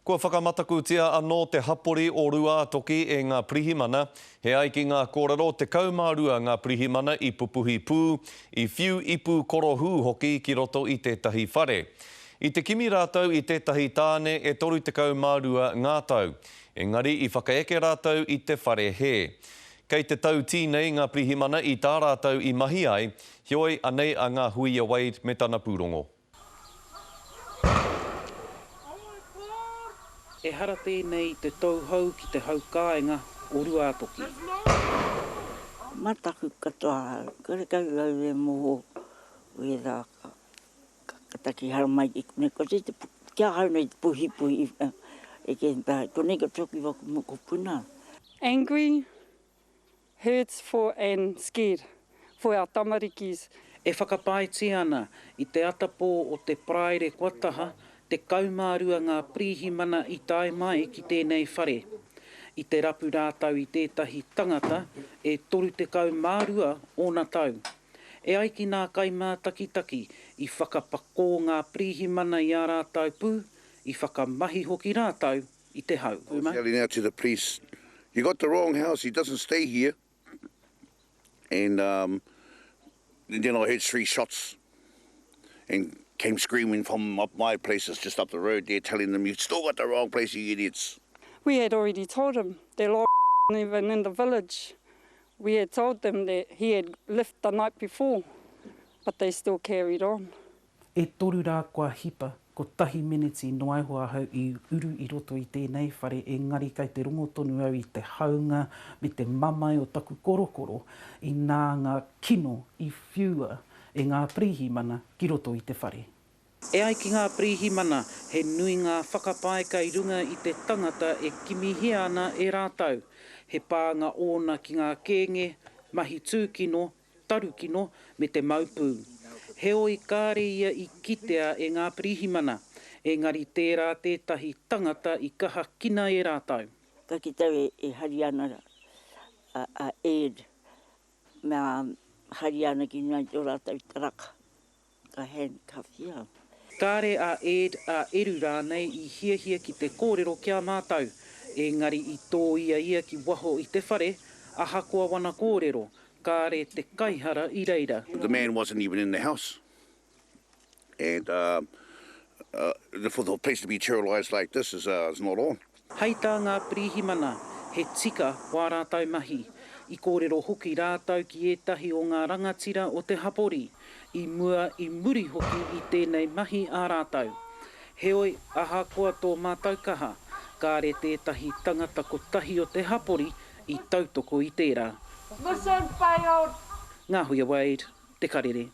Kua whakamatakutia anō te hapori o Rūātoki e ngā pirihimana. He ai ki ngā kōrero, 12 ngā pirihimana i pupuhi pū, i whiu ipu korohū hoki ki roto i tētahi whare. I te kimi rātou i tētahi tāne e 32 ngā tau. Engari i whakaeke rātou i te whare hē. Kei te tau tīnei ngā pirihimana i tā rātou i mahi ai, heoi anei a Ngāhuia Wade me tana pūrongo. Ehara tēnei i te tou hou ki te hau kāinga o Ruātoki. Mataku katoa ahau, karekau au e moho wera ka taki haramai ki konei, ko te ki ahau nei te puhipuhi e kenta, konei ka toki waku mokopuna. Angry, Hurts for and scared for our tamarikis. E whakapaetia ana i te atapō o te Paraire kua taha, 12 ngā pirihimana i tae mai ki tēnei whare. I te rapu rātou i tētahi tangata e 32 ōna tau. E ai ki nā kaimātakitaki, i whakapakō ngā pirihimana i ā rātou pū, i whakamahi hoki rātou i te hau. I was yelling out to the police, you got the wrong house, he doesn't stay here and um, then I heard three shots and came screaming from up my place, it's just up the road there, telling them, you've still got the wrong place, you idiots. We had already told him that Lord even in the village. We had told them that he had left the night before, but they still carried on. E toru rā kua hipa, kotahi meneti noa iho ahau i uru i roto i tēnei whare engari kei te rongo tonu au i te haunga me te mamae o taku korokoro inā ngā kino i whiua e ngā pirihimana ki roto i te whare. E ai ki ngā pirihimana, he nui ngā whakapae kei runga i te tangata e kimihia ana e rātou. He pānga ōna ki ngā kēnge, mahi tūkino, tarukino me te mau pū. Heoi kāre ia i kitea e ngā pirihimana, engari tērā tētahi tangata i kahakina e rātou. Ka kite au e hari ana a Ed mea hari ana ki runga i tō rātou taraka. Ka handcuff ia. Kāre a Ed, a Eru rānei i hiahia ki te kōrero ki a mātou, engari i tōia ia ki waho i te whare, ahakoa wana kōrero, kāre te kaihara i reira. The man wasn't even in the house and for the place to be terrorised like this is not on. Hei tā ngā pirihimana, he tika wā rātou mahi. I kōrero hoki rātou ki ētahi o ngā rangatira o te hapori, i mua, i muri hoki i tēnei mahi ā rātou. Heoi, ahakoa tō mātou kaha, kāre tētahi tangata kotahi o te hapori i tautoko i tērā. Mission failed! Ngāhuia Wade, Te Karere.